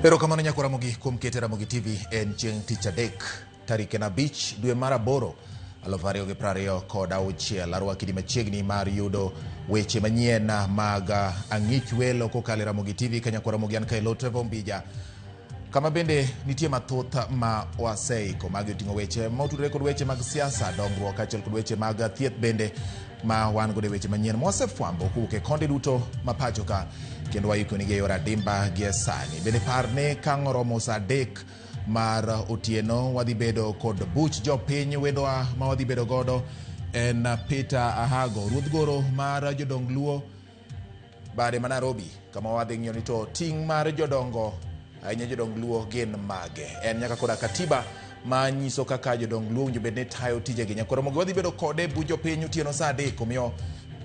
Erokamano nyako Ramogi kuom kete Ramogi TV en chieng' tich adek tarik en 5 dwe mar 8 2026. Arwaki di machiegni mar yudo weche manyien mag ang'ich welo kokalo e Ramogi TV ka nyako Ramogi an kae Trevor Ombija, kama bende nitie mathoth ma waseiko. Magi oting'o weche motudore kod weche mag siasa, dongruok kaachiel kod weche mag thieth bende ma wan godo e weche manyien mwasefwambo kowuok e konde duto ma pacho ka, kendo waikoni e yor adimba gie sani. Bende par ni ka ang' oromo saa 3 mar otieno wadhi bedo kod buch jopiny. Wendwa ma wadhi bedo godo en Peter Ahago, ruodh goro mar jodong Luo bade ma Nairobi, kama wadhi ng'iyo ni to ting' mar jodongo ahinya jodong Luo gin mage. En nyaka koda katiba ma nyiso kaka jodong Luo owinjo bed ni tayo tijegi. Nyaka Ramogi wadhi bedo kode buch jopiny otieno saa 3, omiyo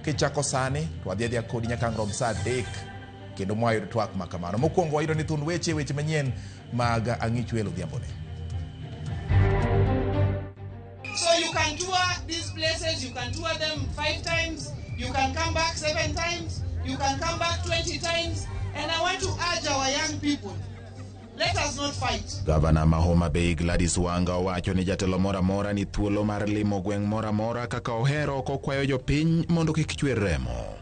kichako sani to wadhi adhiya kodi nyaka ang' rom saa 3 kendo mwayud twak ma kamano. Mokwongo wayudo ni thund weche, weche manyien mag ang'ich welo odhiamboni. So you can tour these places, you can tour them 5 times, you can come back 7 times, you can come back 20 times. And I want to urge our young people, let us not fight. Gavana ma Homa Bay Gladys Wanga owacho ni jatelo moro amora ni thuolo mar limo gweng' moro amora kaka ohero, kokwayo jopiny mondo kik chwer remo.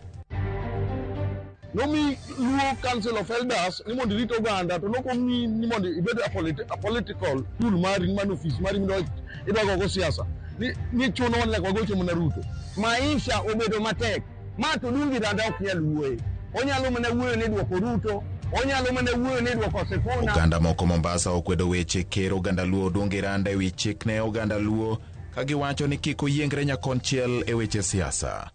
Nomi Luo Council of Elders ni mondo irit oganda, to nokomi ni mondo ibed a political tool mari mano ofis mari midwa idwa gogo siasa ni chuno ni nyaka wagoche mana Ruto. Maisha obedo matek ma to Odungi Randa ok nyal wuoye, onyalo mana wuoyo ni duoko Ruto, onyalo mana wuoyo ni duoko Sifuna. Oganda moko Mombasa okwedo weche ker oganda Luo Odungi Randa ewi chik ne oganda Luo ka giwacho ni kik oyiengre nyakonchiel e weche siasa.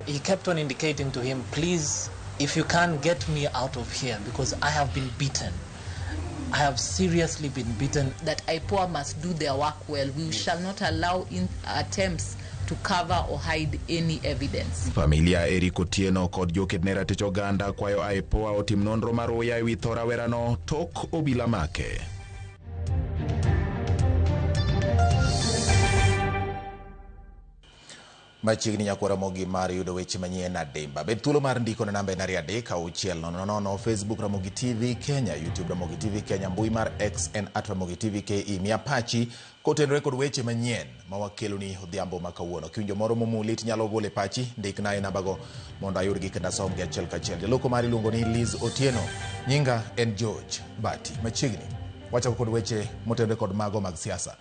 He kept on indicating to him, please, if you can get me out of here, because I have been beaten. I have seriously been beaten. That IPOA must do their work well. We shall not allow attempts to cover or hide any evidence. Familia Eric Otieno kod joked ne ratich oganda kwayo IPOA otim nonro mar uya ewi tho rawerano tok obila make. Machiegni nyako Ramogi mar yudo weche manyien adimba. Bed thuolo mar ndiko na namba en 2 3 6 0 0, Facebook Ramogi TV Kenya, YouTube Ramogi TV Kenya, mbui mar X en @RamogiTVKE. Miya pachi kotenore kod weche manyien ma wakeloni odhiambo ma kawuono. Kiwinjo moro momuli tinyalo golo e pachi, ndikna e nambago mondo ayudgi kendo asomgi achiel kachiel. Jaloko mari iluongo ni Liz Otieno, nyinga en George Bati. Machiegni wachako kod weche motenore kod mago mag siasa.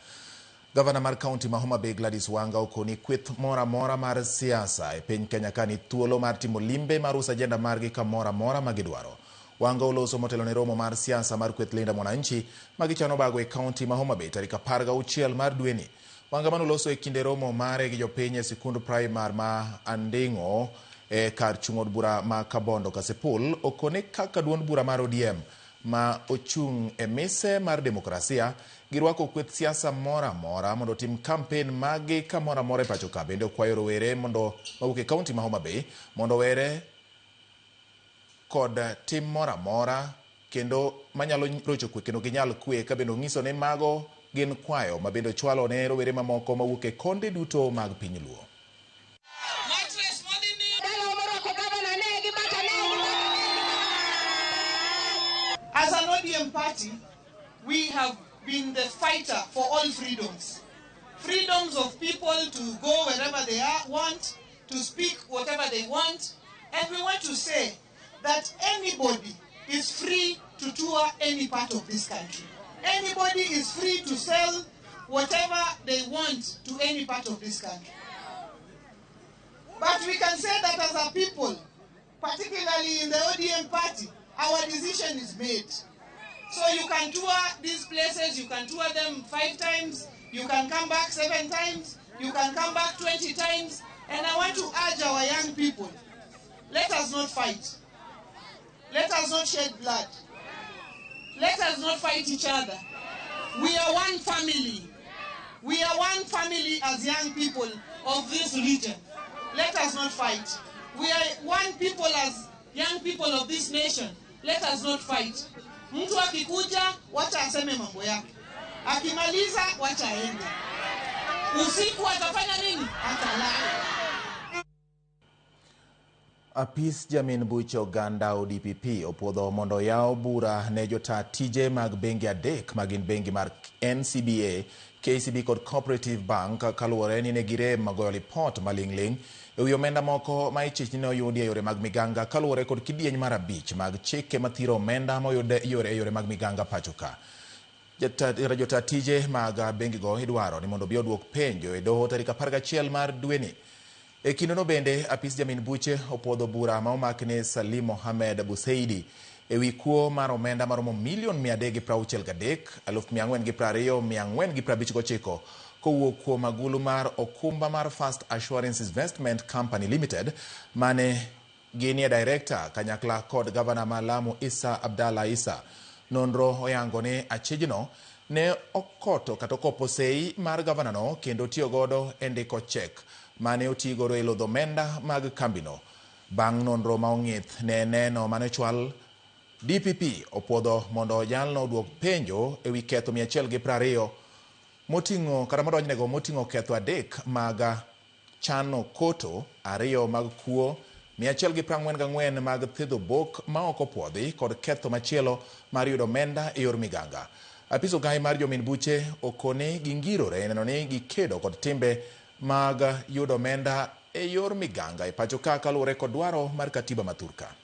Gavana mar kaunti ma Homa Bay Gladys Wanga okoni kweth moro amora mar siasa e piny Kenya ka ni thuolo mar timo limbe mar uso ajenda margi kamoro amora ma gidwaro. Wanga oloso motelo ne romo mar siasa mar kweth Linda Mwananchi ma gichano bago e kaunti ma Homa Bay tarik 16 mar dweni. Wanga manoloso e kinde romo mare gi jopiny e sikund primar ma Anding'o e kar chung' od bura ma Kabondo Kasipul okone kaka duond bura mar ODM ma ochung' e mise mar demokrasia girwako kweth siasa moro amora mondo otim kampen maggi kamoro amora e pacho ka. Bende okwayo rowere mondo mawuok e kaunti ma Homa Bay mondo owere kod tim moro amora kendo manyalo rocho kwe kendo ginyal kwe, ka bende onyiso ni mago gin kwayo ma bende ochwalo ne rowere mamoko mawuok e konde duto mag piny Luo. As an ODM party, we have been the fighter for all freedoms. Freedoms of people to go wherever they want, to speak whatever they want. And we want to say that anybody is free to tour any part of this country. Anybody is free to sell whatever they want to any part of this country. But we can say that as a people, particularly in the ODM party, our decision is made. So you can tour these places, you can tour them 5 times, you can come back 7 times, you can come back 20 times. And I want to urge our young people, let us not fight. Let us not shed blood. Let us not fight each other. We are one family. We are one family as young people of this region. Let us not fight. We are one people as young people of this nation. Let us not fight. Mtu akikuja, wacha aseme mambo yake. Akimaliza, wacha aende. Usiku atafanya nini? Atalala. Apis jamin buche oganda ODPP opuodho mondo oyaw bura ne jota tije mag bengi adek magin bengi mar NCBA, KCB kod Cooperative Bank kaluwore ni ne girem goyo lipot maling'ling' ewi omenda moko ma ichich ni ne oyudi e yore mag miganga kaluwore kod kidieny mar 5 mag chike mathiro omenda moyud e yore mag miganga pacho ka. Jota tije mag bengigo idwaro ni mondo obi oduok penjo e doho tarik 11 mar dweni. E kindeno bende apis jamin buche opuodho bura ma omak ne Salim Mohamed Buseidi ewi kuo mar omenda maromo milion 363,420,459 kowuok kuom agulu mar okumba mar First Assurance Investment Company Limited mane ginie director kanyakla kod gavana ma Lamu Issa Abdallah Issa. Nonro oyango ni achijno ne okoto kata okopo sei mar gavanano kendo tiyo godo e ndiko chek mane otigodo e lodho omenda mag kambino. Bang' nonro ma ong'ith ne neno mane ochwal, DPP opuodho mondo jalno oduok penjo ewi ketho 120 moting'o kata modonjnego moting'o ketho 3 mag chano koto, 2 mag kuo, 144 mag thedho bok ma ok opuodhi kod ketho machielo mar yudo omenda e yor miganga. Apis ogai mar jomin buche okone gingirore neno ni gikedo kod timbe mag yudo omenda e yor miganga e pacho ka kaluwore kod dwaro mar katiba ma thurka.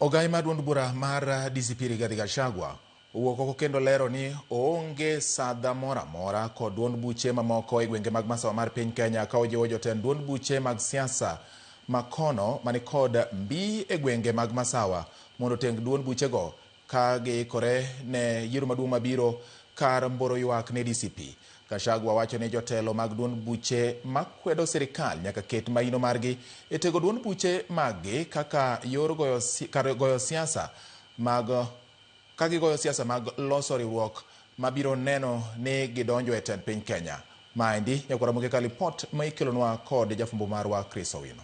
Ogai mar duond bura mar DCP Rigathi Gachagua owuok oko kendo lero ni oonge sadha moro amora kod duond buche mamoko e gwenge mag masawa mar piny Kenya ka ojiwo jotend duond buche mag siasa makono manikod mbi e gwenge mag masawa mondo oteng duond buchego ka giikore ne yiero maduong' mabiro kar mboro ywak ne DCP. Gachagua wacho ni jotelo mag duond buche makwedo sirikal nyaka ket maino margi e tego duond buche maggi kaka yor goyo siasa mag ka gigoyo siasa mag loso riwruok mabiro neno ni gidonjo e tend piny Kenya. Maendi nyakwara Ramogi ka lipot ma ikelonwa kod jafwambo marwa Chris Owino.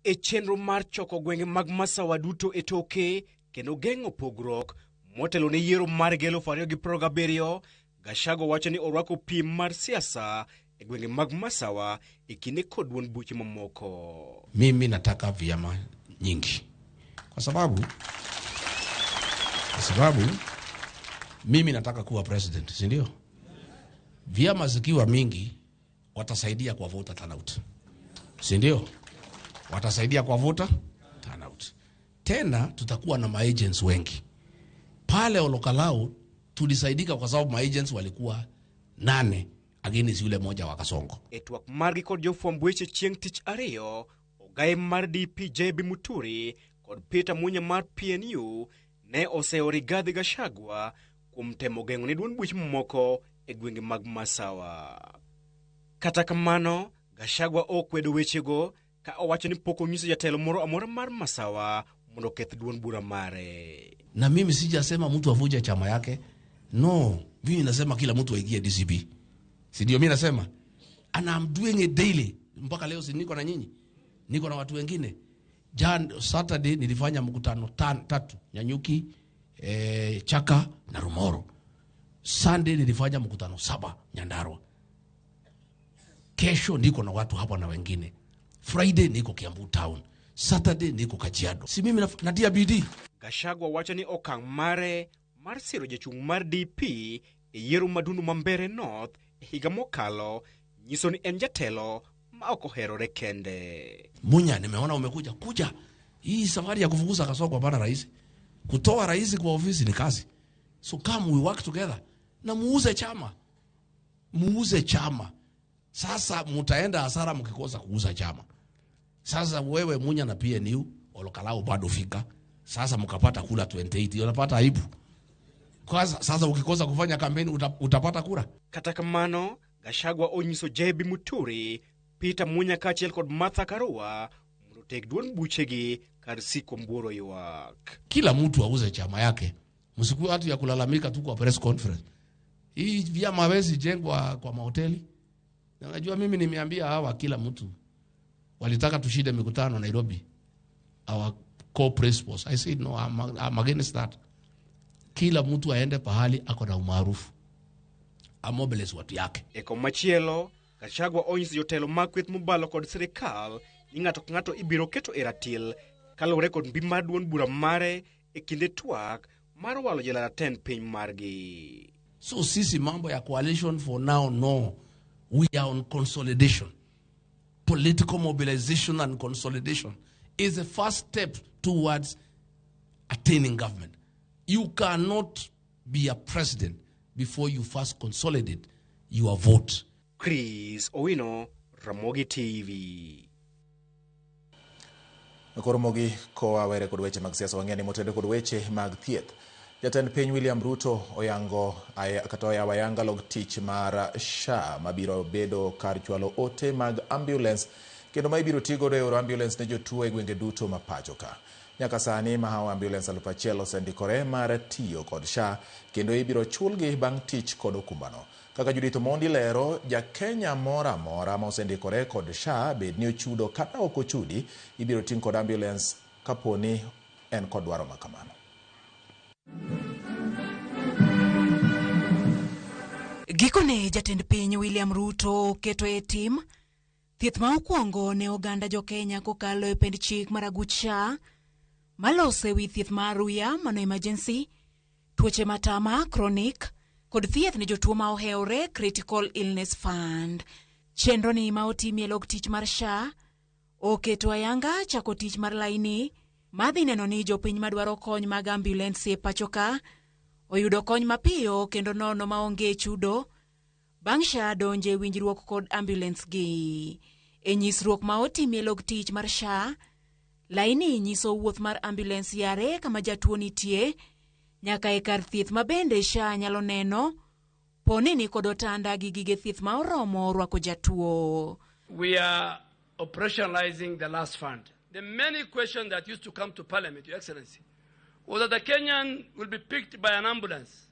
E chenro mar choko gwenge mag masawa duto e toke kendo geng'o pogruok motelo ne yiero mar 2027, Gachagua wacho ni orwako piem mar siasa e gwenge mag masawa e kinde kod duond buche mamoko. Mimi nataka vyama nyingi kwa sababu mimi nataka kuwa president, si ndio? Vyama zikiwa mingi watasaidia kwa voter turnout, si ndio? Watasaidia kwa voter turnout. Tena tutakuwa na maagents wengi. Pale Olokalau tulisaidika kwa sababu maagents walikuwa 8 against yule moja wa Kasongo. E twak margi kod jofwamb weche chieng' tich ariyo, ogaye mar DP JB Muturi kod Peter Munya mar PNU ne oseyo Rigathi Gachagua kuom temo geng'o ne duond buche mamoko e gwenge mag masawa. Kata kamano, Gachagua okwedo wechego ka owacho ni pok onyiso jatelo moro amora mar masawa mondo oketh duond bura mare. Na mimi sijasema mtu avuje chama yake. No, mimi nasema kila mtu aingie DCP. Si ndio mimi nasema? And I'm doing it daily. Mpaka leo si niko na nyinyi. Niko na watu wengine. Jan Saturday nilifanya mkutano 3, Nyanyuki, Chaka na Rumoro. Sunday nilifanya mkutano 7 Nyandarua. Kesho niko na watu hapa na wengine. Friday niko Kiambu Town. Saturday niko Kajiado. Si mimi natia bidii. Gachagua wacho ni okang' mare mar siro jachung' mar DP e yiero madundu ma Mbeere North e higa mokalo nyiso ni en jatelo ma ok oherore kende. Munya, nimeona umekuja kuja. Hii safari ya kufukuza Kasongo hapana rais. Kutoa rais kwa ofisi ni kazi. So come we work together. Na muuze chama. Muuze chama. Sasa mutaenda hasara mkikosa kuuza chama. Sasa wewe Munya na PNU Olokalau bado fika. Sasa mkapata kula 28, unapata aibu. Kwa sasa ukikosa kufanya kampeni utapata kura. Kata kamano, Gachagua onyiso JB Muturi, Peter Munya kaachiel kod Martha Karua mondo oteg duond buchegi kar siko mbuoro ywak. Kila mtu auze chama yake. Msikuwe watu ya kulalamika tu kwa press conference. Hii vyama hawezi jengwa kwa mahoteli. Na unajua mimi nimeambia hawa kila mtu walitaka tushinde mikutano Nairobi. Our core principles. I said no, I'm against that. Kila mtu aende pahali ako na umaarufu, amobilize watu yake. E komachielo, Gachagua onyiso jotelo mag kweth mobalo kod sirikal ni ng'ato ka ng'ato ibiro keto e ratil kaluwore kod mbi mar duond bura mare e kinde twak mar walo jela jatend piny margi. So sisi mambo ya coalition for now, no. We are on consolidation. Political mobilization and consolidation is the first step towards attaining government. You cannot be a president before you first consolidate your vote. Chris Owino, Ramogi TV. Koro mogi koa were kod weche mag siasa wang'e ni motende kod weche mag thieth. Jatend piny William Ruto oyango kata oyawo ayanga log tich mar SHA mabiro bedo kar chwalo ote mag ambulance kendo ma ibiro tigodo e oro ambulance ne jotuo e gwenge duto ma pacho ka. Nyaka sani mahawo ambulance 1000 osendikore mar tiyo kod SHA kendo ibiro chulgi bang' tich kod okumbano. Kaka Judith Omondi lero, ja Kenya moro amora ma osendikore kod SHA bed ni ochudo kata ok ochudi, ibiro ting' kod ambulance kaponi en kod dwaro ma kamano. Gikone jatend piny William Ruto keto e tim thieth ma okwongo ne oganda jo-Kenya kokalo e pend chik mar aguch SHA malose wi thieth mar aruya mano emergency, tuoche matama chronic kod thieth ne jotuo ma ohewore Critical Illness Fund. Chenro ni ma otimie log tich mar SHA oketo ayanga chako tich mar laini madhi neno ni jopiny madwaro kony mag ambulance e pacho ka oyudo kony mapiyo kendo nono maonge chudo bang' SHA donjo e winjruok kod ambulance gi. E nyisruok ma otimie log tich mar SHA, laini nyiso wuoth mar ambulance yare kama jatuo nitie nyaka e kar thieth ma bende SHA nyalo neno poni ni kod otanda gi gige thieth ma oromo rwako jatuo. We are operationalizing the last fund. The many questions that used to come to Parliament, Your Excellency, was that the Kenyan will be picked by an ambulance.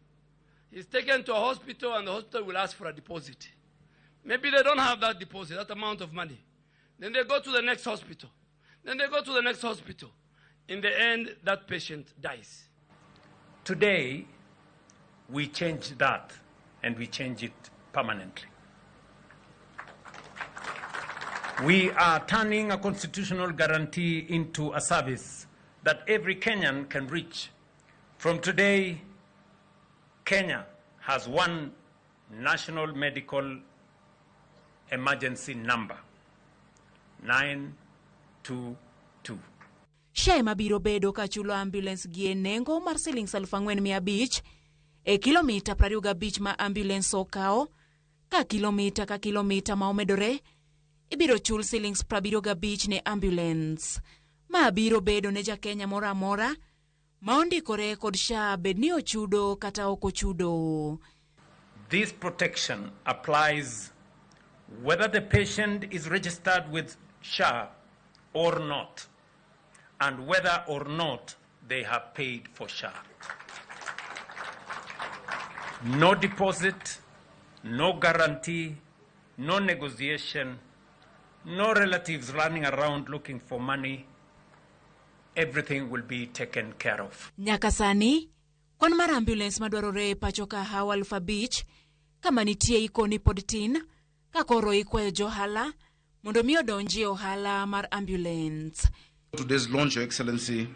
He's taken to a hospital and the hospital will ask for a deposit. Maybe they don't have that deposit, that amount of money. Then they go to the next hospital. Then they go to the next hospital. In the end, that patient dies. Today, we change that, and we change it permanently. We are turning a constitutional guarantee into a service that every Kenyan can reach. From today, Kenya has one national medical emergency number, 922. SHA ema biro bedo ka chulo ambulance gi e nengo mar siling 4,500 e kilomita 25 ma ambulance okawo, ka kilomita ka kilomita ma omedore ibiro chul siling 75 ne ambulance. Ma biro bedo ne ja Kenya moro amora ma ondikore kod SHA bed ni ochudo kata ok ochudo. This protection applies whether the patient is registered with SHA or not, and whether or not they have paid for SHA. No deposit, no guarantee, no negotiation, no relatives running around looking for money. Everything will be taken care of. Nyaka sani, kwan mar ambulance madwarore e pacho ka hawo 5,000 kama nitie ikoni pod tin, ka koro ikwayo johala mondo mi odonji e ohala mar ambulance. Today's launch, Your Excellency,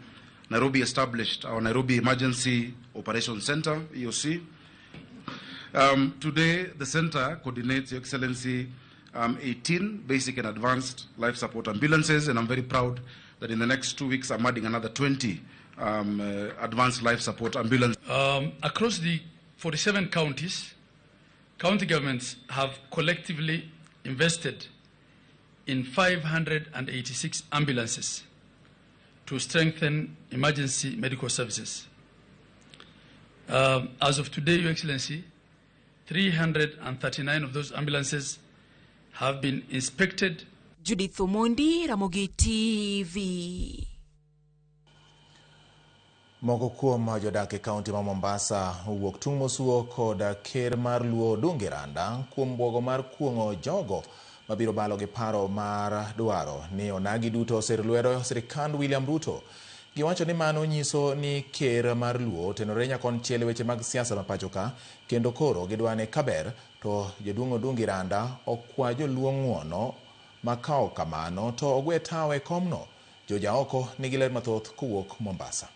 Nairobi established our Nairobi Emergency Operations Center, EOC. Today, the center coordinates, Your Excellency, 18 basic and advanced life support ambulances, and I'm very proud that in the next 2 weeks I'm adding another 20 advanced life support ambulances. Across the 47 counties, county governments have collectively invested in 586 ambulances to strengthen emergency medical services. As of today, Your Excellency, 339 of those ambulances have been inspected. Judith Omondi, Ramogi TV. Moko kuom jodak e kaunti ma Mombasa owuok tung' mosuo kod ker mar Luo Odungi Randa kuom bwogo mar kuong'o jogo mabiro balo gi paro mar dwaro ni onagi duto oser lwedo sirikand William Ruto. Giwacho ni mano nyiso ni ker mar Luo otenore nyakonchiel e weche mag siasa ma pacho ka, kendo koro gidwa ni kaber to jaduong' Odungi Randa okwa joluo ng'uono ma ka ok kamano to ogwe tawo e komno. George Aoko nigi ler mathoth kowuok Mombasa.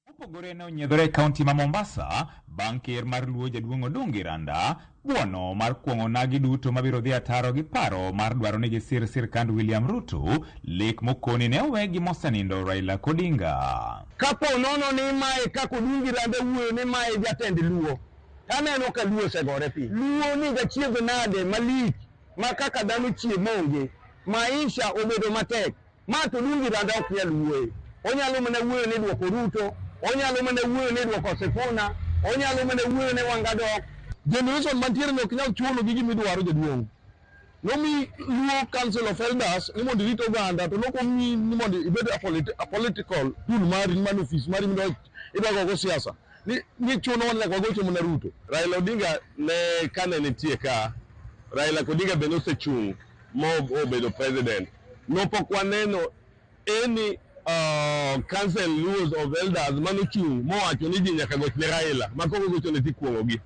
Mopogore ne onyiedhore e kaunti ma Mombasa bang' ker mar Luo jaduong' Odungi Randa buono mar kuong'o nagi duto mabiro dhi ataro gi paro mar dwaro ni gisir sirkand William Ruto lek mokoni ne owegi mosenindo Raila Odinga. Kapo nono ni mae kaka Odungi Randa wuoyo ni mae jatend Luo, taneno ka Luo osegore piny. Luo ni gachiedh nade malich ma kaka dhano chiemo onge, maisha obedo matek. Ma to Odungi Randa ok nyal wuoye. Onyalo mana wuoyo ni duoko Ruto, onyalo mana wuoyo ni duoko Sifuna, onyalo mana wuoyo ni Wanga dok. Generation mantiere ni ok nyal chuno gi gima idwaro jaduong'. Nomi Luo Council of Elders ni mondo irit oganda to nok omiyi ni mondo ibed a political tool mari mano ofis mari midwa idwa gogo siasa. Ni chuno wan nyaka wagocho mana Ruto. Raila Odinga ne kane nitie ka, Raila Odinga be nosechung' mo obedo president. Nopok waneno any council Luos of Elders manochung' mowacho ni ji nyaka goch ne Raila, ma kok ogochone tikuong'ogi.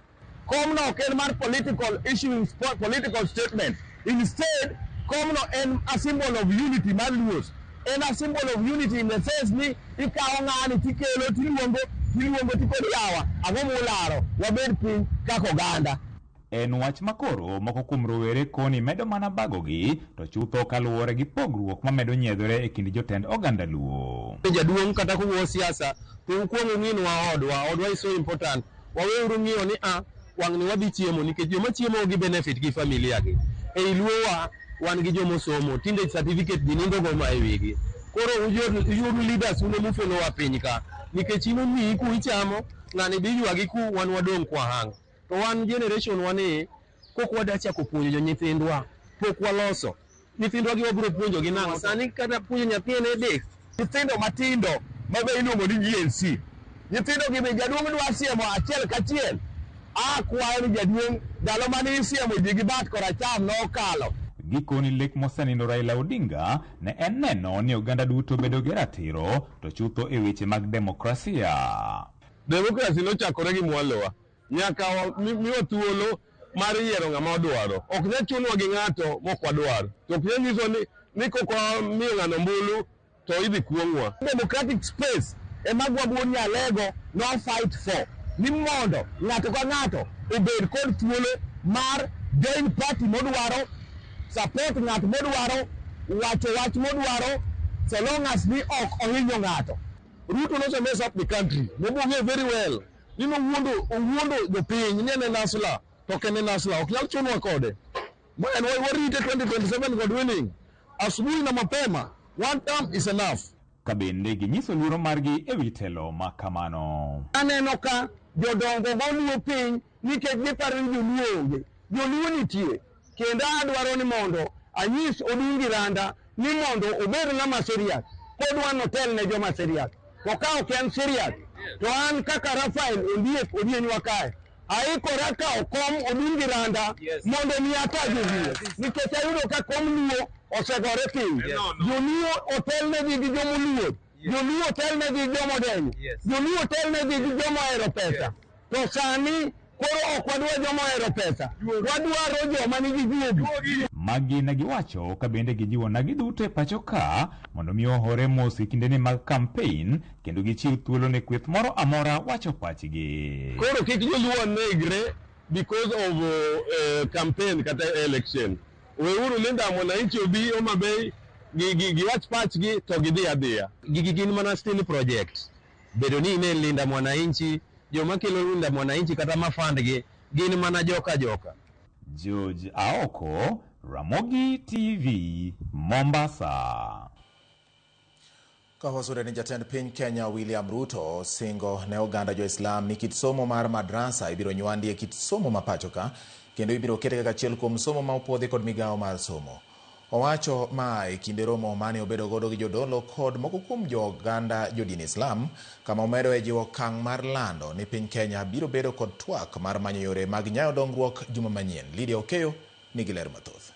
Komno ok en mar political issuing political statement. Instead, komno en a symbol of unity mar Luos. En a symbol of unity in the sense ni ikawo ng'ani tikelo tiluongo tiluongo tikod yawa ang'o mularo wabed piny kaka oganda. En wach makoro moko kuom rowere koni medo mana bagogi to chutho kaluwore gi pogruok mamedo nyiedhore e kind jotend oganda Luo. Jaduong' kata kuwuo siasa to ukuong ung'inwa odwa, odwa is so important. Waweuru ng'iyo ni a wang'ni wadhi chiemo nikech joma chiemo gi benefit gi familia gi. Ei Luowa wan gi jomosomo, tinde certificate ji nindo go ma e wigi. Koro uyudu leaders un emufelowa piny ka nikech in omiyi ku ichamo, ng'ani bi ywagi ku wan wadong' kwa hang. To wan generation wani kok wada chako puonjo nyithindwa, pok waloso. Nyithindwa gi wabiro puonjo gi nang'o? Sani kata puonjo nyathi en headache. Nyithindo matindo ma be iluongo ni GNC. Nyithindo gi be jaduong' dwa siemo achiel kachiel. Akwayo ni jaduong' ndalo mane isiemo ji gi bat koracham nokalo. Gikoni lek mosenindo Raila Odinga ne en neno ni oganda duto bedo gi ratiro to chutho e weche mag demokrasia. Demokrasi nochakore gi mwalowa. Nyaka miwa thuolo mar yiero ng'ama odwaro. Ok nyal chunwa gi ng'ato mok wadwar. To ok nyal nyiso ni kok wamiyo ng'ano ombulu to idhi kuong'wa. Democratic space ema Gwabur Nyalego no fight for. Ni mondo ng'ato ka ng'ato obed kod thuolo mar join party modwaro, support ng'at modwaro, wacho wach modwaro, so long as ni ok ohinyo ng'ato. Ruto nose mess up the country. Nobong'e very well. Ni nowuondo owuondo jopiny ni en en hustler to ok en en hustler. Ok nyal chunwa kode. Ma en warite 2027 God willing. Asubuhi na mapema. One term is enough. Ka bende ginyiso luoro margi e wi telo ma kamano. Aneno ka jodongo go luo piny nikech giparo ni joluo onge. Joluo nitie. Kendo adwaro ni mondo anyis Odungi Randa ni mondo obed ng'ama serious. Kodwa notel ne joma serious. To ka ok en serious, to an kaka Rafael Ondiek Odienywa kae, aikora kawo kom Odungi Randa mondo mi ata joluo. Nikech ayudo ka kom Luo osegore piny. Joluo otelnegi gi jomoluor. Joluo otelnegi gi jomodenyo. Joluo otelnegi gi jomohero pesa. To sani koro ok wadwa joma ohero pesa, wadwaro joma nigi juogi. Magi ne giwacho ka bende gijiwo nagi duto e pacho ka mondo mi ohore mos e kindeni mag campaign kendo gichiw thuolo ne kweth moro amora wacho pachgi. Koro kik joluo negre because of campaign kata election. Weuru Linda Mwananchi obi Homa Bay giwach pachgi to gidhi adhiya. Gigi gin mana still project. Bedo ni ine Linda Mwananchi, joma kelo Linda Mwananchi kata ma fund gi gin mana joka joka. George Aoko, Ramogi TV, Mombasa. Ka wasude ni jatend piny Kenya William Ruto singo ne oganda jo-Islam ni kit somo mar madrasa ibiro nywandi e kit somo ma pacho ka kendo ibiro kete kaka achiel kuom somo ma opuodhi kod migawo mar somo. Owacho ma e kinde romo mane obedo godo gi jodolo kod moko kuom jo oganda jodin Islam kama omedo e jiwo okang' mar lando ni piny Kenya biro bedo kod twak mar manyo yore mag nyayo dongruok juma manyien. Lydia Okeyo nigi ler mathoth.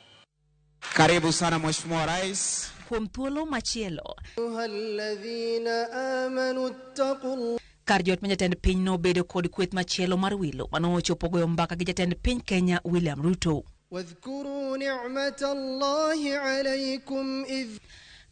Karibu sana Mheshimiwa Rais. Kuom thuolo machielo, kar jot ma jatend piny nobedo kod kweth machielo mar wilo manochopo goyo mbaka gi jatend piny Kenya William Ruto.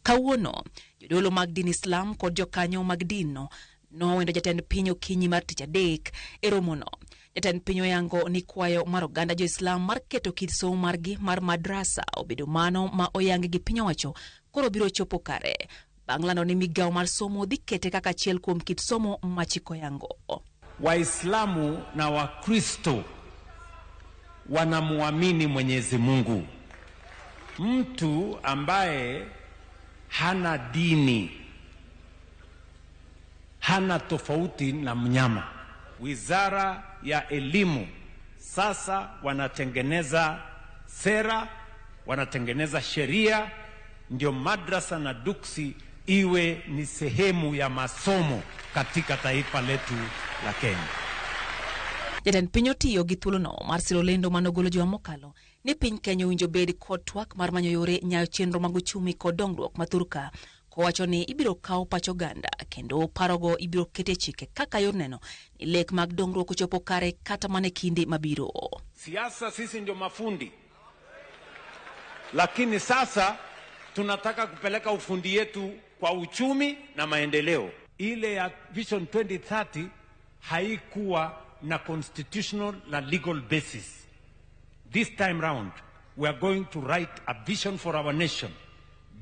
Kawuono, jodolo mag din Islam kod jokanyo mag dinno nowendo jatend piny okinyi mar tich adek e romono. Jatend piny oyango ni kwayo mar oganda jo-Islam mar keto kit somo margi mar madrasa obedo mano ma oyangi gi piny owacho koro biro chopo kare bang' lando ni migawo mar somo dhi kete kaka achiel kuom kit somo ma chik oyango. Waislamu na Wakristo wanamuamini Mwenyezi Mungu. Mtu ambaye hana dini hana tofauti na mnyama. Wizara ya Elimu sasa wanatengeneza sera, wanatengeneza sheria, ndio madrasa na duksi iwe ni sehemu ya masomo katika taifa letu la Kenya. Jatend piny otiyo gi thuolono mar siro lendo manogolo juma mokalo ni piny Kenya owinjo bed kod twak mar manyo yore nyayo chenro mag uchumi kod dongruok ma thurka, kowacho ni ibiro kaw pach oganda kendo parogo ibiro kete chike kaka yor neno ni lek mag dongruok ochopo kare kata mana e kinde mabiro. Siasa sisi ndio mafundi, lakini sasa tunataka kupeleka ufundi yetu kwa uchumi na maendeleo. Ile ya Vision 2030 haikuwa na constitutional na legal basis. This time round we are going to write a vision for our nation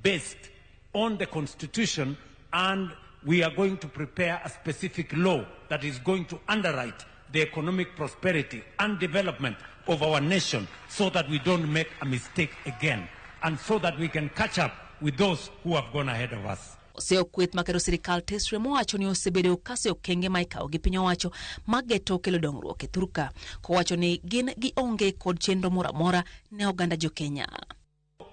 based on the constitution, and we are going to prepare a specific law that is going to underwrite the economic prosperity and development of our nation so that we don't make a mistake again and so that we can catch up with those who have gone ahead of us. Oseyo kweth makero sirikal tesre mowacho ni osebedo kase okenge ma ikawo gi piny owacho mageto kelo dongruok e thurka, kowacho ni gin gionge kod chenro moro amora ne oganda jo Kenya.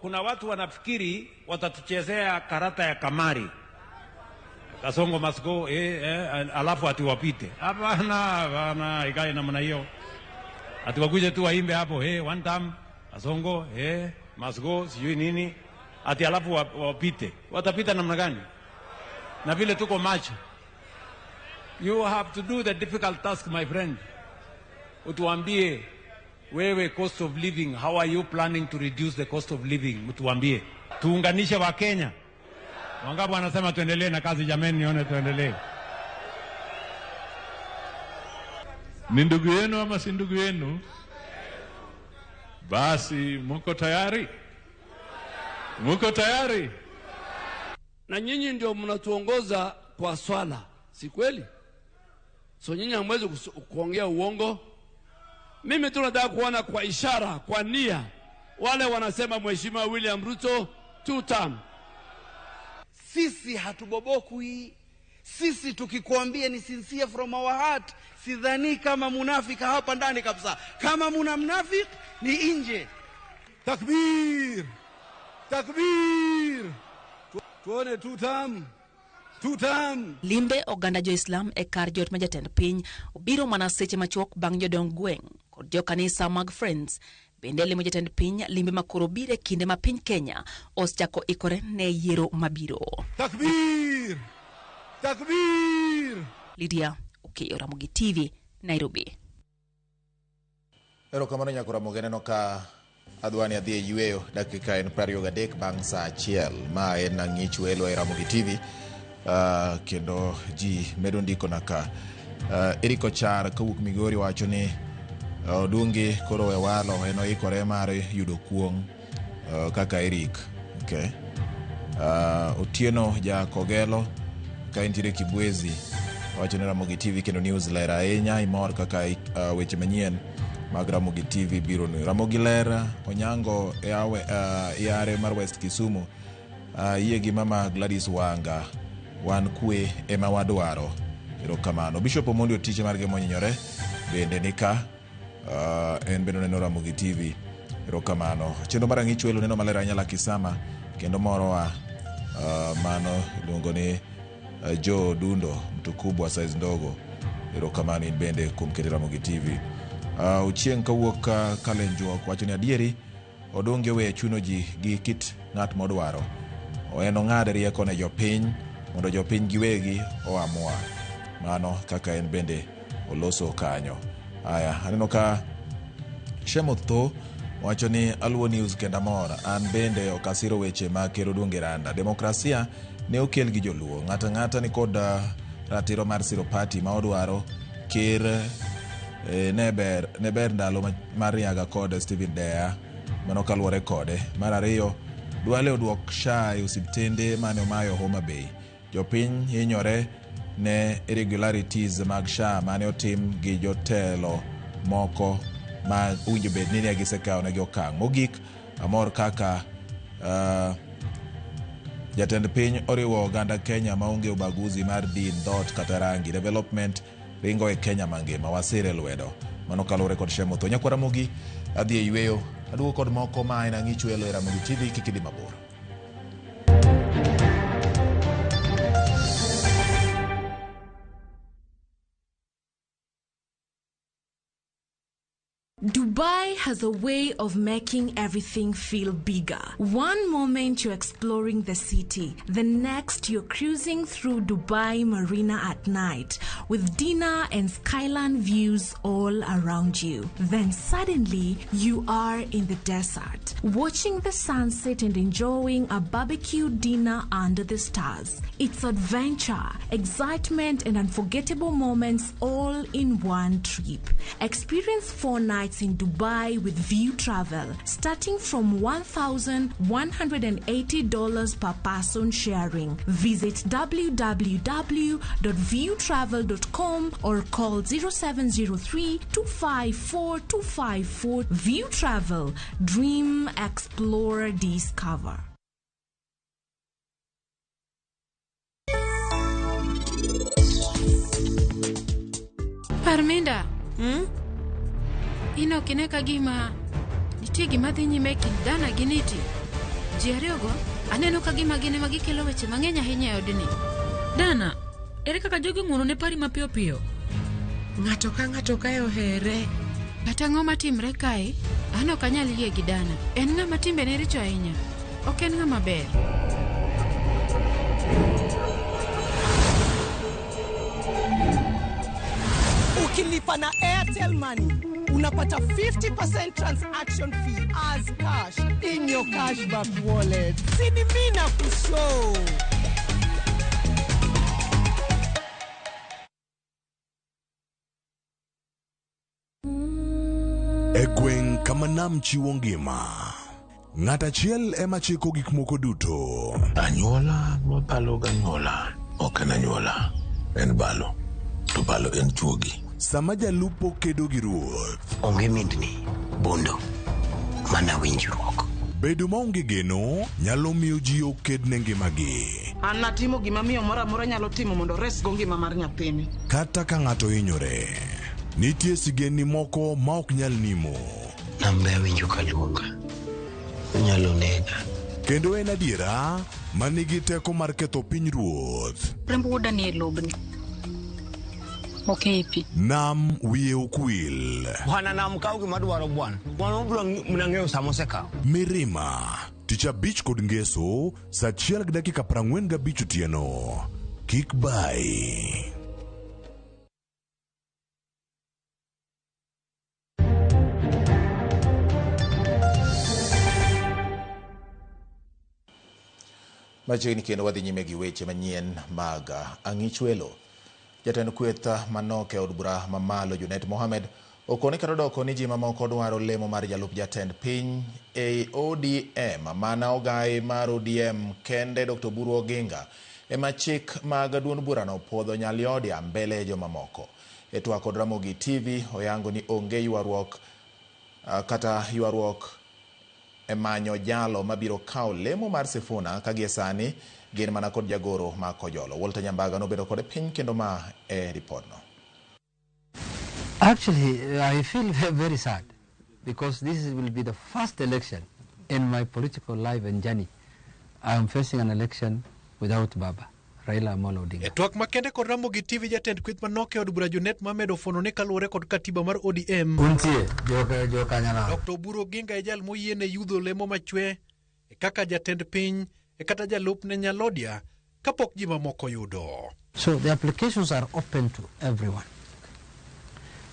Kuna watu wanafikiri watatuchezea karata ya kamari, Kasongo must go, alafu ati wapite. Hapana, hapana, ikae namna hiyo. Ati wakuje tu waimbe hapo, one time Kasongo, must go, sijui nini, ati alafu wapite. Watapita namna gani? Na vile tuko macho. You have to do the difficult task, my friend. Utuambie wewe, cost of living, how are you planning to reduce the cost of living? Mtuambie. Tuunganishe wa Kenya. Wangapi wanasema tuendelee na kazi jameni, nione tuendelee. Ni ndugu yenu ama si ndugu yenu? Basi mko tayari? Mko tayari? Na nyinyi ndio mnatuongoza kwa swala, si kweli? So nyinyi hamwezi kuongea uongo. Mimi tu nataka kuona kwa ishara, kwa nia, wale wanasema Mheshimiwa William Ruto two term. Sisi hatubobokwi. Sisi tukikwambia ni sincere from our heart. Sidhani kama munafika hapa ndani kabisa. Kama muna mnafik ni nje. Takbir! Takbir! Tuone two term. Two term. Limbe oganda jo Islam e kar jot ma jatend piny obiro mana seche machuok bang' jodong gweng' kod jokanisa mag Friends bende limo jatend piny limbe makoro biro e kinde ma piny Kenya osechako ikore ne yiero mabiro. Takbir! Takbir! Lydia Okeyo, Ramogi TV, Nairobi. Erokamano nyako Ramogi, aneno ka adwa ni adhi e yweyo dakika en 23 bang' saa 1. Ma en Ang'ich Welo e Ramogi TV. Kendo ji medo ndikona ka. Eric Ochar kowuok Migori wacho ni Odungi koro we walo, en oikore mar yudo kuong' kaka Eric. Okay. Otieno ja Kogelo ka entiere Kibwezi wacho ni Ramogi TV kendo news ler ahinya, imor kaka weche manyien mag Ramogi TV biro ni. Ramogi ler Onyango yare mar West Kisumu, yie gi mama Gladys Wanga, wan kwe ema wadwaro. Erokamano. Bishop Omondi Otiche margi monyinyore bende nika, en bende oneno Ramogi TV. Erokamano. Chenro mar Ang'ich Welo neno maler ahinya Lakisama kendo morowa, mano iluongo ni Joe Dundo, mtu kubwa size ndogo. Erokamano in bende kuom keto Ramogi TV. Ochieng' kawuok Kalenjuok wacho ni adieri Odungi oweyo chuno ji gi kit ng'at modwaro. En ong'ad rieko ne jopiny mondo jopiny giwegi oamua. Mano kaka en bende oloso kanyo. Aya, aneno ka Shemotho wacho ni aluwo news kendo amor. An bende ok asiro weche mag Ker Odunga Randa. Demokrasia ne okel gi joluo. Ng'ato ang'ata ni kod ratiro mar siro party ma odwaro. Ker ne ber ndalo mar Riaga kod Stephen Deya. Mano kaluwore kode. Mar ariyo, Duale oduok SHA e osiptende mane omayo Homa Bay. Jopiny hinyore ne irregularities mag SHA mane otim gi jotelo moko ma owinjo bed ni ne gisekawo negi okang'. Mogik, amor kaka jatend piny oriwo oganda Kenya maonge ubaguzi mar din, dhoot kata rangi. Development ringo e Kenya mangima, wasire lwedo. Mano kaluwore kod Shemotho. Nyakwar Ramogi, adhi e yweyo. Aduogo kod moko ma en Ang'ichwelo e Ramogi TV, kik idhi mabor. Dubai has a way of making everything feel bigger. One moment you're exploring the city, the next you're cruising through Dubai Marina at night with dinner and skyline views all around you. Then suddenly you are in the desert, watching the sunset and enjoying a barbecue dinner under the stars. It's adventure, excitement, and unforgettable moments all in one trip. Experience 4 nights in Dubai with View Travel, starting from $1,180 per person sharing. Visit www.viewtravel.com or call 0703 254 254. View Travel. Dream, explore, discover. Parminda, in ok ine ka gima nitie gima dhi nyime e kind Dana gi Niti? Ji ariyogo aneno ka gima gin ema gikelo weche mang'eny ahinya e odni. Dana, ere kaka jogi ong'uono ne pari mapiyo piyo? Ng'ato ka ng'ato kae ohere. Kata ang'o matimre kae, an ok anyal yie gi Dana. En ng'ama timbene richo ahinya. Ok en ng'ama ber. Ukilipa na Airtel Money, unapata 50% transaction fee as cash in your cashback wallet. Sini mina kushow. E gweng' kama nam chiwo ngima, ng'at achiel ema chiko gik moko duto. Anyuola mabalo ganyuola ok en anyuola, en balo. To balo en chuogi. Sama jalupo kedo gi ruoth. Onge mindni, bondo, mana winjruok. Bedo maonge geno nyalo miyo ji oked ne ngimagi. An natimo gima miyo moro amora nyalo timo mondo oresgo ngima mar nyathini. Kata ka ng'ato hinyore, nitie sigendni moko ma ok nyal nimo. Nambe awinjo ka luonga. Onyalo nega. Kendo en adiera ma nigi teko mar ketho piny ruoth. Remb wuoda nie lobni. Ok ei pi. Nam wiye ok wil. Bwana nam kaw gima dwaro bwana. Bwana obiro mana ng'eyo sama osekawo. Mirima, tich abich kod ngeso, saa 1:45 otieno. Kik bai. Machiegni kendo wadhi nyime gi weche manyien mag Ang'ichwelo. Jatend kweth manok e od bura mamalo Junet Mohamed okone kata odoko ni ji mamoko dwaro lemo mar jalup jatend piny e ODM mana ogai mar ODM kende Dr. Oburu Oginga ema chik mag duond burano puodho nyaliodia mbele jomamoko. E twak kod Ramogi TV oyango ni onge ywaruok kata ywaruok e manyo jalo mabiro kawo lemo mar Sifuna ka gie sani gin mana kod jagoro ma Kojolo. Walter Nyambaga nobedo kode piny kendo ma e ripodno. Actually, I feel very sad because this will be the first election in my political life and journey. I am facing an election without Baba, Raila Amolo Odinga. E twak makende kod Ramogi TV jatend kweth manok e od bura Junet Mohamed ofuono ni kaluwore kod katiba mar ODM. Untie, joka Nyanam. Dr. Oburu Oginga e jal moyiene yudho lemo machwe kaka jatend piny e kata jalupne Nyalodia kapok ji mamoko yudo. So the applications are open to everyone.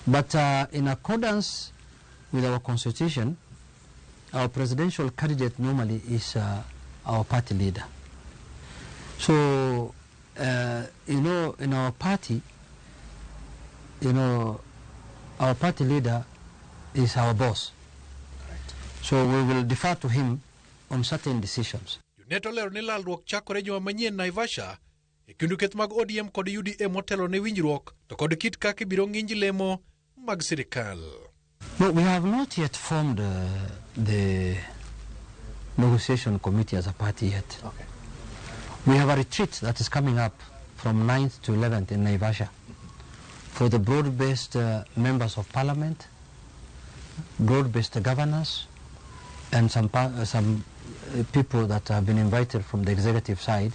But in accordance with our constitution, our presidential candidate normally is our party leader. So, you know, in our party, you know, our party leader is our boss. Correct. So we will defer to him on certain decisions. Junet olero ni lalruok chakore juma manyien Naivasha e kind kweth mag ODM kod UDA motelo ne winjruok to kod kit kaka ibiro ng'inj lemo mag sirikal. No, we have not yet formed the negotiation committee as a party yet. Okay. We have a retreat that is coming up from 9th to 11th in Naivasha for the broad-based members of parliament, broad-based governors, and some people that have been invited from the executive side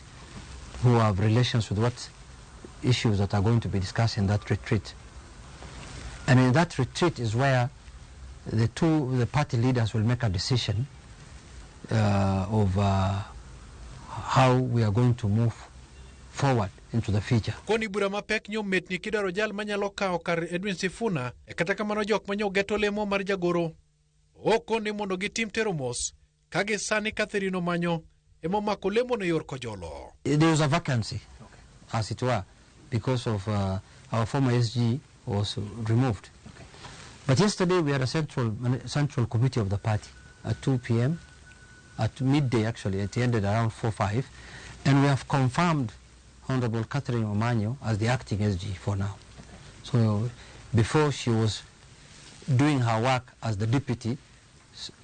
who have relations with what issues that are going to be discussed in that retreat. And in that retreat is where the party leaders will make a decision of how we are going to move forward into the future. Koni bura mapek nyo metni kidwaro jal manyalo kawo kar Edwin Sifuna e kata kamano jok manyo geto lemo mar jagoro okoni mondo gitim tero mos ka gi sani Catherine Omanyo emomako lemo ne yor Kojolo. There was a vacancy, as it were, because of our former SG was removed. Okay. But yesterday we had a central committee of the party at 2 p.m., at midday actually, it ended around 4-5, and we have confirmed Honorable Catherine Omanyo as the acting SG for now. Okay. So before she was doing her work as the deputy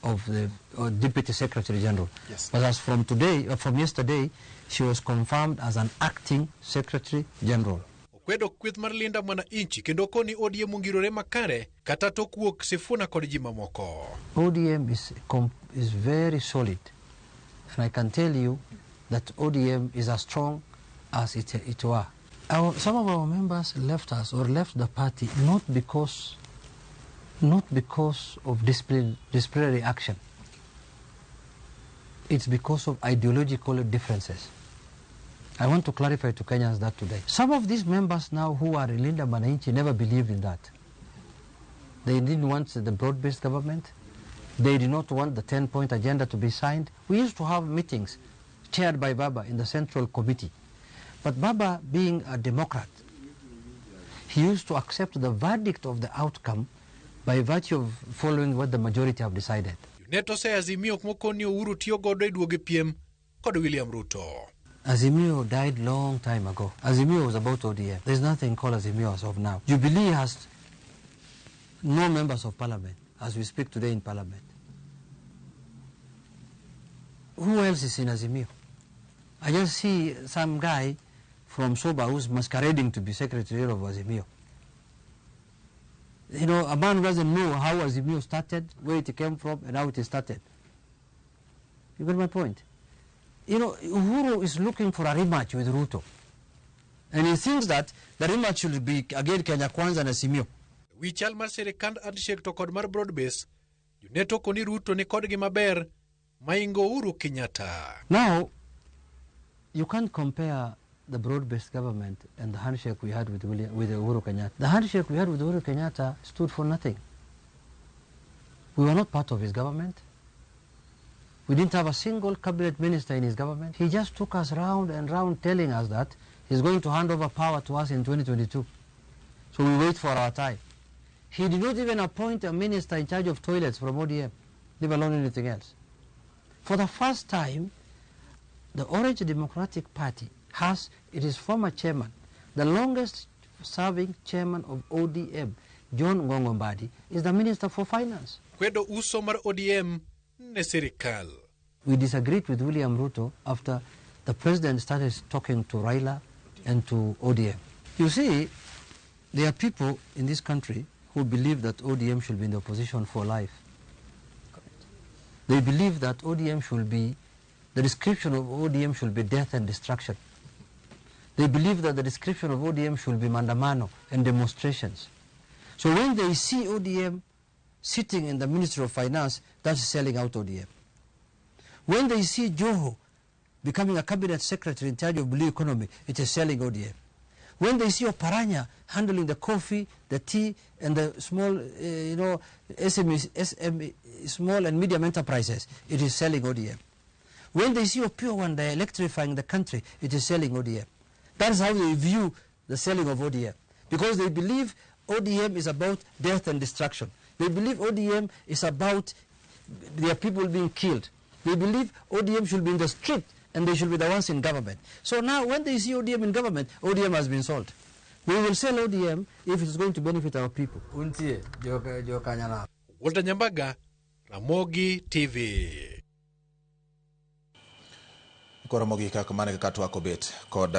of the Deputy Secretary General. Yes. But as from today, from yesterday, she was confirmed as an acting Secretary General. Okwedo kweth mar Linda Mwananchi kendo koni ODM ongirore makare kata tok wuok Sifuna kod ji mamoko. ODM is very solid, and I can tell you that ODM is as strong as it were. Some of our members left us or left the party not because of disciplinary action. It's because of ideological differences. I want to clarify to Kenyans that today. Some of these members now who are in Linda Mwananchi never believed in that. They didn't want the broad-based government. They did not want the 10-point agenda to be signed. We used to have meetings chaired by Baba in the Central Committee. But Baba, being a Democrat, he used to accept the verdict of the outcome by virtue of following what the majority have decided. Junet ose Azimio mokoni Uhuru tiyo godo e duogo piem kod William Ruto. Azimio died long time ago. Azimio was about ODM. There's nothing called Azimio as of now. Jubilee has no members of parliament as we speak today in parliament. Who else is in Azimio? I just see some guy from Soba who's masquerading to be secretary of Azimio. You know, a man who doesn't know how Azimio started, where it came from, and how it started. You get my point? You know, Uhuru is looking for a rematch with Ruto. And he thinks that the rematch should be again Kenya Kwanza and Azimio. Wi chal mar sirikand handshake to kod mar broad base, Junet okoni Ruto ni kodgi maber maingo Uhuru Kenyatta. Now, you can't compare the broad-based government and the handshake we had with Uhuru Kenyatta. The handshake we had with Uhuru Kenyatta stood for nothing. We were not part of his government. We didn't have a single cabinet minister in his government. He just took us round and round telling us that he's going to hand over power to us in 2022. So we wait for our time. He did not even appoint a minister in charge of toilets from ODM, leave alone anything else. For the first time, the Orange Democratic Party has its former chairman, the longest serving chairman of ODM, John Ngongo Mbadi, is the Minister for Finance. Kwedo uso mar ODM ne sirikal. We disagreed with William Ruto after the president started talking to Raila and to ODM. You see, there are people in this country who believe that ODM should be in the opposition for life. Correct. They believe that ODM should be, the description of ODM should be death and destruction. They believe that the description of ODM should be mandamano and demonstrations. So when they see ODM sitting in the Ministry of Finance, that's selling out ODM. When they see Joho becoming a cabinet secretary in charge of blue economy, it is selling ODM. When they see Oparanya handling the coffee, the tea, and the small, SME, SME, small and medium enterprises, it is selling ODM. When they see Opiyo Wandayi electrifying the country, it is selling ODM. That is how they view the selling of ODM. Because they believe ODM is about death and destruction. They believe ODM is about their people being killed. They believe ODM should be in the street and they should be the ones in government. So now when they see ODM in government, ODM has been sold. We will sell ODM if it's going to benefit our people. Walter Nyambaga, Ramogi TV. Koro mogik kaka mane kaka twak obet kod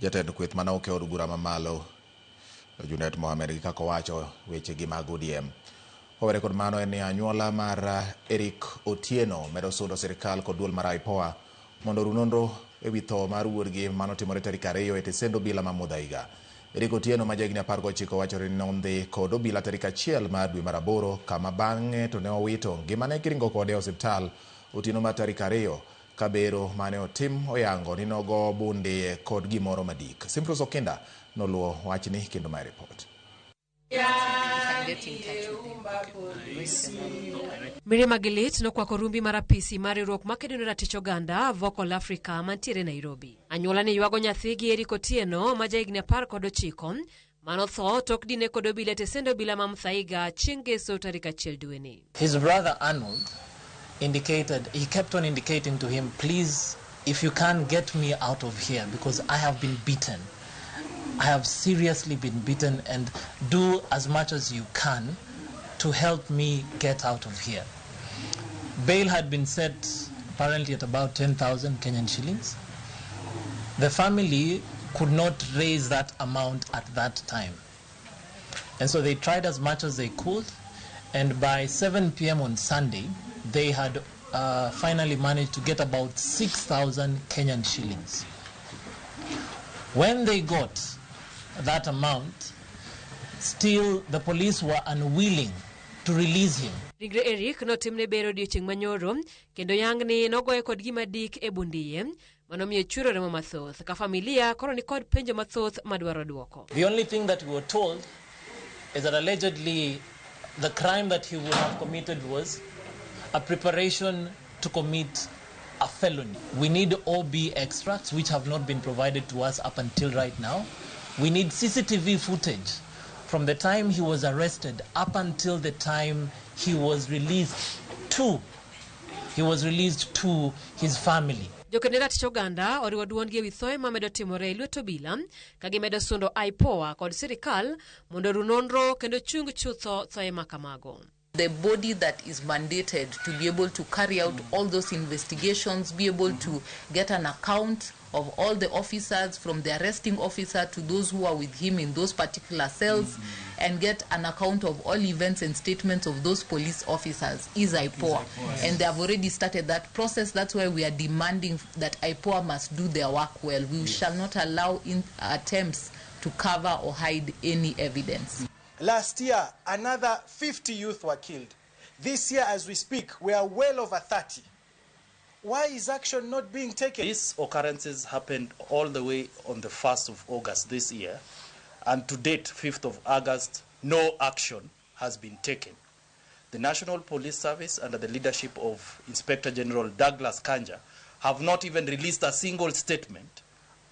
jatend kweth mane oke od bura mamalo Junet Mohamed gi kaka owacho weche gi mag ODM. Owere kod mano en ni anyuola mar Eric Otieno medo sundo sirikal kod duol mar IPOA mondo oru nonro ewi tho mar wuodgi manotimore tarik 2 e tesend obila ma Muthaiga. Eric Otieno ma jahigni 19 wachore ni nondhi kod obila tarik 1 mar dwe mar 8 kama bang'e to ne owito ngimane kiringo kode e osiptal otieno mar tarik 2 kabero mane otim oyango ni nogo bunde kod gimoro madik. Simprose Okinda noluwo wachni kendo mae report. Mirima gi lit nokwako rumbi mar apisi mar riwruok makedo ne ratich oganda Vocal Africa mantiere Nairobi. Anyuola ni ywago nyathigi Eric Otieno ma jahigni 19 manotho tok dine kod obila e tesend obila ma Muthaiga chieng' ngeso tarik 1 dweni. His brother Arnold indicated, he kept on indicating to him, please, if you can get me out of here because I have been beaten. I have seriously been beaten, and do as much as you can to help me get out of here. Bail had been set apparently at about 10,000 Kenyan shillings. The family could not raise that amount at that time. And so they tried as much as they could, and by 7 p.m. on Sunday, they had finally managed to get about 6,000 Kenyan shillings. When they got that amount, still the police were unwilling to release him. Ringre Eric notimne bero odiochieng' manyoro kendo yangni nogoye kod gima dik e bundiye manomiyo chwero remo mathoth ka familia koro ni kod penjo mathoth madwaro duoko. The only thing that we were told is that allegedly the crime that he would have committed was a preparation to commit a felony. We need OB extracts, which have not been provided to us up until right now. We need CCTV footage from the time he was arrested up until the time he was released to. He was released to his family. Joked ne ratich oganda oriwo duondgi ewi thoe mamedo timore e lwet obila ka gimedo sundo IPOA kod sirikal mondo oru nonro kendo chung chutho thoe makamago. The body that is mandated to be able to carry out all those investigations, be able to get an account of all the officers, from the arresting officer to those who are with him in those particular cells, and get an account of all events and statements of those police officers, is IPOA. And they have already started that process. That's why we are demanding that IPOA must do their work well. We shall not allow attempts to cover or hide any evidence. Last year, another 50 youth were killed. This year, as we speak, we are well over 30. Why is action not being taken? These occurrences happened all the way on the 1st of August this year, and to date, 5th of August, no action has been taken. The National Police Service, under the leadership of Inspector General Douglas Kanja, have not even released a single statement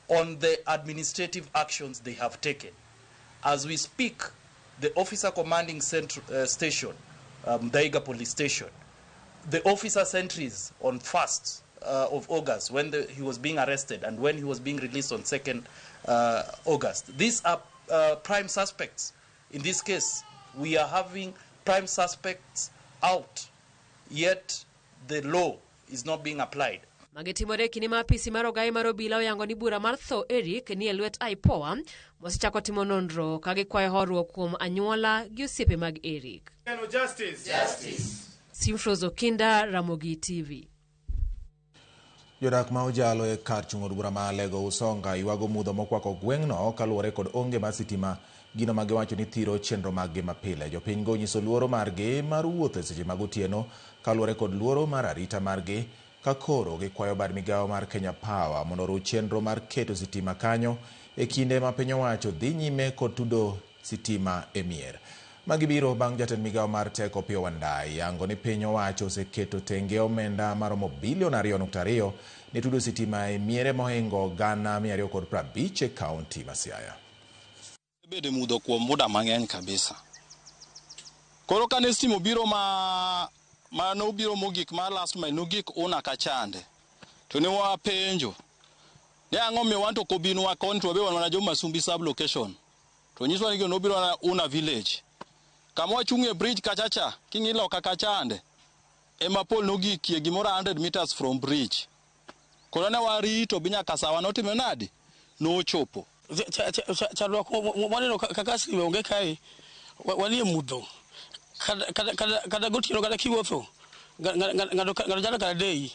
on the administrative actions they have taken. As we speak, the officer commanding station, Muthaiga Police Station, the officer sentries on 1st of August, when he was being arrested and when he was being released on 2nd August. These are prime suspects. In this case, we are having prime suspects out, yet the law is not being applied. Magi timore kinde ma apisi mar ogaye mar obila oyango ni bura mar tho Eric ni e lwet IPOA mosechako timo nonro ka gikwayo horuok kuom anyuola gi osiepe mag Eric. Justice. Justice. Simfrose Okinda, Ramogi TV. Jodak ma ojalo e kar chung' od bura ma Alego Usonga ywago mudho mokwako gweng'no kaluwore kod onge mar sitima, gino ma giwacho ni thiro chenro maggi mapile. Jopiny go onyiso luoro margi mar wuotho e seche mag otieno kaluwore kod luoro mar arita margi Ka koro gikwayo bad migawo mar Kenya Power mondo oruch chenro mar keto sitima kanyo e kinde ma piny owacho dhi nyime kod tudo sitima e mier. Magi biro bang' jatend migawo mar teko Opiyo Wandayi yango ni piny owacho oseketo tenge omenda maromo bilion 2.2 ne tudo sitima e miere mohingo 250,000 e kaunti ma Siaya. Bedo e mudho kuom muda mang'eny kabisa. Koro kane stima obiro ma nobiro mogik mar last mile nogik una kachande. To ne wapenjo ni ang'o miyo wan to ok obinwa koni to wabe wan mana jo Masumbi sub location. To nyiswa ni nobiro mana Una village. Kama wachung'e bridge kacha cha, king'i loka kachande, ema pol nogikie gimoro 100 meters from bridge. Koro ne warito bi nyaka sawa notimo nadi? Nochopo. Chandruok waneno kaka stima onge kae, wanie mudho. Kata gotieno kata kiwuotho, ng'ato chalo kata deyi.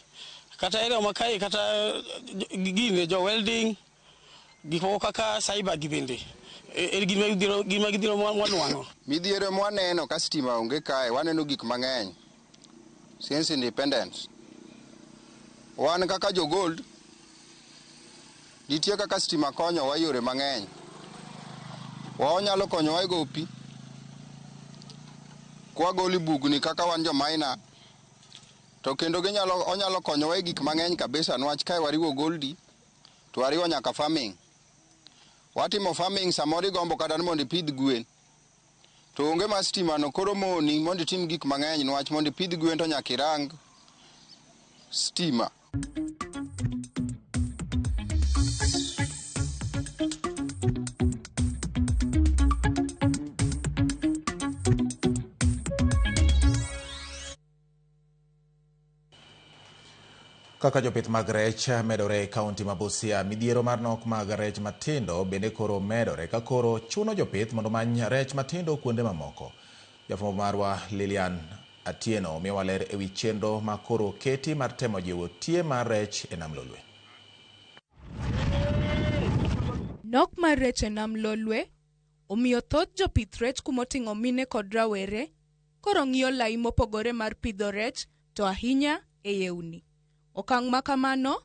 Kata area ma kae kata gine jo welding, gik moko kaka cyber gi bende. En gima gidhiro mwanwang'o. Midhiero mwaneno ka stima onge kae, waneno gik mang'eny. Since independence. Wan kaka jo gold, nitie kaka stima konyowa yore mang'eny. Wanyalo konyowa e go pi, kwagolo bugni kaka wan jo miner, to kendo onyalo konyowa e gik mang'eny kabisa niwach kae wariwo goldi, to wariwo nyaka farming. Watimo farming samoro igombo kata ni mondo ipidh gwen. To onge mar stima no koro moni mondo itim gik mang'eny niwach mondo ipidh gwen to nyaka irang stima. Kaka jopith mag rech medore e kaunti ma Busia, midhiero mar nok mag rech matindo bende koro medore ka koro chuno jopith mondo omany rech matindo kuonde mamoko. Jafwambo marwa Lilian Atieno miyowa ler ewi chenro ma koro oketi mar temo jiwo tie mar rech e Nam Lolwe. Nok mar rech e Nam Lolwe omiyo thoth jopith rech kumoting'o mine kod rawere koro ng'iyo lai mopogore mar pidho rech to ahinya e yewni. Okang' ma kamano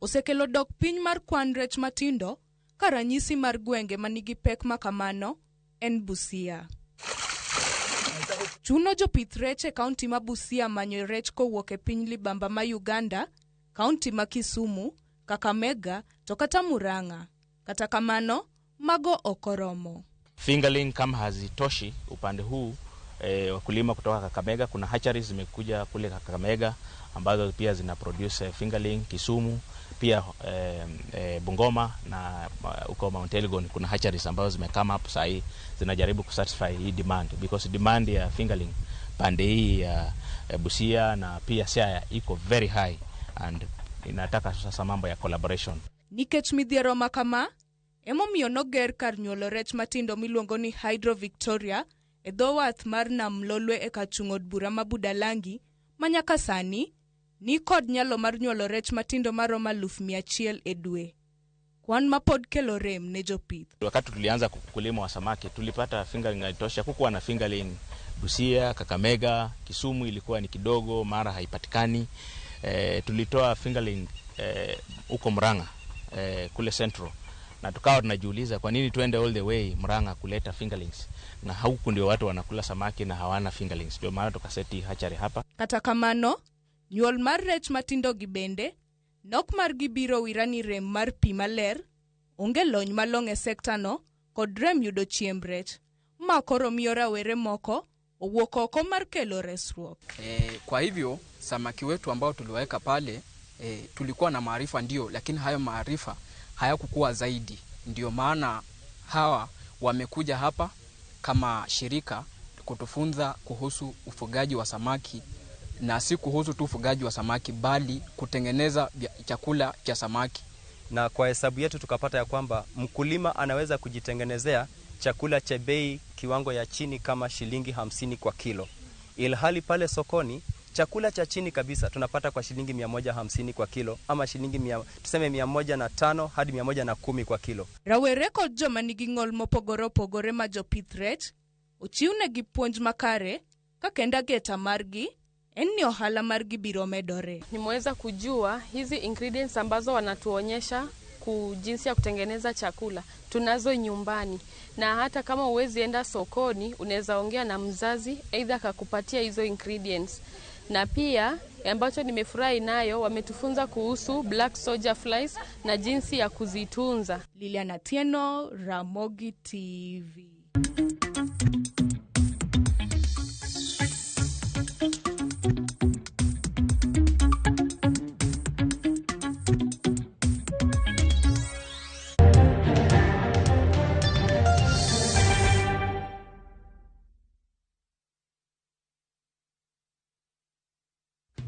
osekelo dok piny mar kwan rech matindo ka ranyisi mar gwenge manigi pek ma kamano en Busia. Chuno jopith rech e kaunti ma Busia manyo rech kowuok e piny libamba ma Uganda, kaunti ma Kisumu, Kakamega to kata Murang'a. Kata kamano, mago ok oromo. Fingerling kama hazitoshi upande huu, wakulima kutoka Kakamega, kuna hatcheries zimekuja kule Kakamega ambazo pia zina produce fingerling. Kisumu pia Bungoma na huko Mount Elgon kuna hatcheries ambazo zime come up saa hii zinajaribu kusatisfy hii demand, because demand ya fingerling pande hii ya Busia na pia Siaya iko very high and inataka sasa mambo ya collaboration. Nikech midhiero ma kama, emomiyo noger kar nyuolo rech matindo miluongo ni Hydro Victoria e dho wath mar Nam Lolwe e kar chung' od bura ma Budalangi ma nyaka sani ni kod nyalo mar nyuolo rech matindo maromo 100,000 e dwe. Kwan ma pod kelo rem ne jopith. Wakati tulianza kulima wa samaki tulipata fingerling haitosha. Kukuwa na fingerling Busia, Kakamega, Kisumu ilikuwa ni kidogo, mara haipatikani. Tulitoa fingerling huko Murang'a, kule Central, na tukawa tunajiuliza kwa nini tuende all the way Murang'a kuleta fingerlings na huku ndio watu wanakula samaki na hawana fingerlings. Ndio maana tukaseti hatchery hapa. Kata kamano, nyuol mar rech matindo gi bende nok margi biro wirani rem mar pi maler, onge lony malong'o e sekta no kod rem yudo chiemb rech. Ma koro miyo rawere moko owuok oko mar kelo resruok. Kwa hivyo samaki wetu ambao tuliweka pale, tulikuwa na maarifa ndio, lakini hayo maarifa hayakukuwa zaidi. Ndio maana hawa wamekuja hapa kama shirika kutufunza kuhusu ufugaji wa samaki, na si kuhusu tu ufugaji wa samaki bali kutengeneza chakula cha samaki. Na kwa hesabu yetu tukapata ya kwamba mkulima anaweza kujitengenezea chakula cha bei kiwango ya chini kama shilingi 50 kwa kilo. Ilhali pale sokoni chakula cha chini kabisa tunapata kwa shilingi 150 kwa kilo, ama shilingi tuseme 105 hadi 110 kwa kilo. Rawere kod joma nigi ng'ol mopogore opogore ma jopith rech ochiwnegi puonj makare kaka endageta margi en ni ohala margi biro medore. Nimeweza kujua hizi ingredients ambazo wanatuonyesha jinsi ya kutengeneza chakula tunazo nyumbani, na hata kama huwezi enda sokoni unaweza ongea na mzazi aidha akakupatia hizo ingredients. Na pia ambacho nimefurahi nayo, wametufunza kuhusu black soldier flies na jinsi ya kuzitunza. Lilian Atieno, Ramogi TV.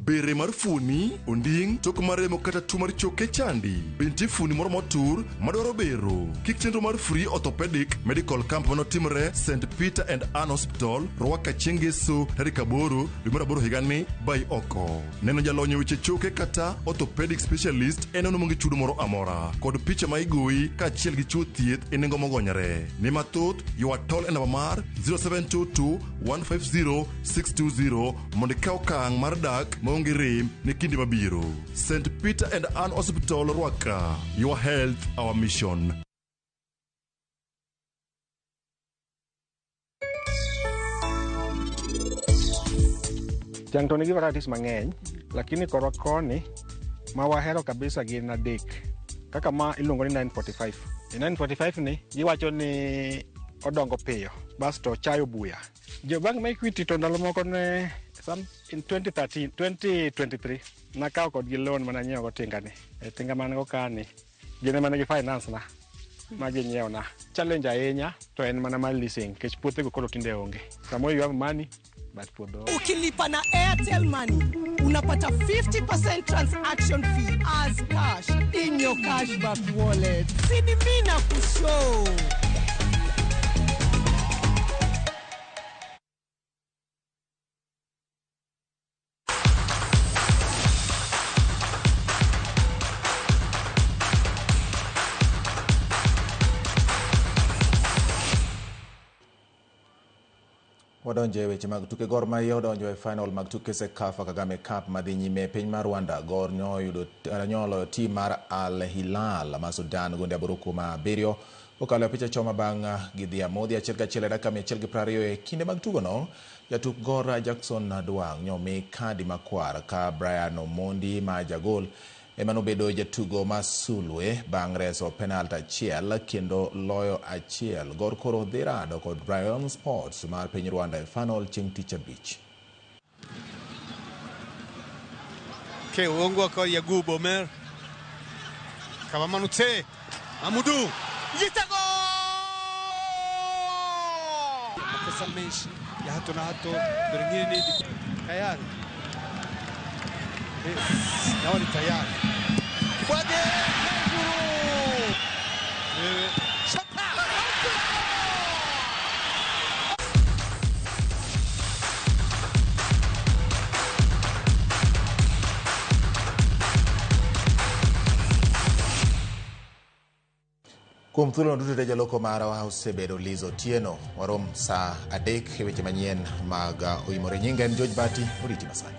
Bere mar fuoni, onding', tok maremo kata tuo mar choke chandi. Be nitie fuoni moro motur madwaro bero? Kik chenro mar Free Orthopedic Medical Camp manotimre St. Peter and Ann Hospital, Ruaka chieng' Ngeso tarik 8 dwe mar 8 higani bai oko. Neno jalony e weche choke kata orthopedic specialist en ono maonge chudo moro amora kod picha ma igoyi kaachiel gi chiwo thieth e nengo mogonyore. Ne mathoth ywa tol e namba mar 0722 150 620 mondo ikaw okang' mar dak maonge rem ne kinde mabiro. St. Peter and Ann Hospital, Ruaka. Your health, our mission. Tiang' to nigi varieties mang'eny, lakini korwa koni ma wahero kabisa gin adek. Kaka ma iluongo ni 945. E 945 ni giwacho ni odongo piyo, basto ochayo buya. Jo bank ma Equity to ndalo moko ne some in 2013, 2023 nakawo kodgi loan mana nyiewo go tinga ni. E tinga man go kani, gin ema ne gi finance na ma ginyiewo na. Challenge ahinya to en mana mar leasing nikech puothego koro tinde onge. Samoro you have money but puodho onge. Ukilipa na Airtel Money unapata 50% transaction fee as cash in your cashback wallet. Sini mimi na kushow. Wadonjo e weche mag tuke. Gor Mahia odonjo e final mag tuke CECAFA Kagame Cup madhi nyime e piny mar Rwanda. Gor nyoloyo tim mar Al Hilal ma Sudan gonde 8-7 kokalo e picha choma bang' gidhi amodhi 1-1 e dakika 120. E kinde mag tugono, jatuk Gor Jackson Dwang' nyomi kadi makwar ka Brian Omondi ma jagol ema nobedo jatugo ma sulwe bang' reso penalt 1 kendo loyo 1. Gor koro dhi rado kod Rayon Sports mar piny Rwanda e final chieng' tich abich. Uongo akaba Yagubu Omer kabamanutse Amudu igitego amakosa menshi ya hato na hato dore nk'iri ni tayari nawe ni tayari Kibwage hejuru shota. Kuom thuolono duto te jaloko marwa osebedo Liz Otieno. Warom saa 3 e weche manyien mag Oimore. Nyinga en George Bati, oriti masani.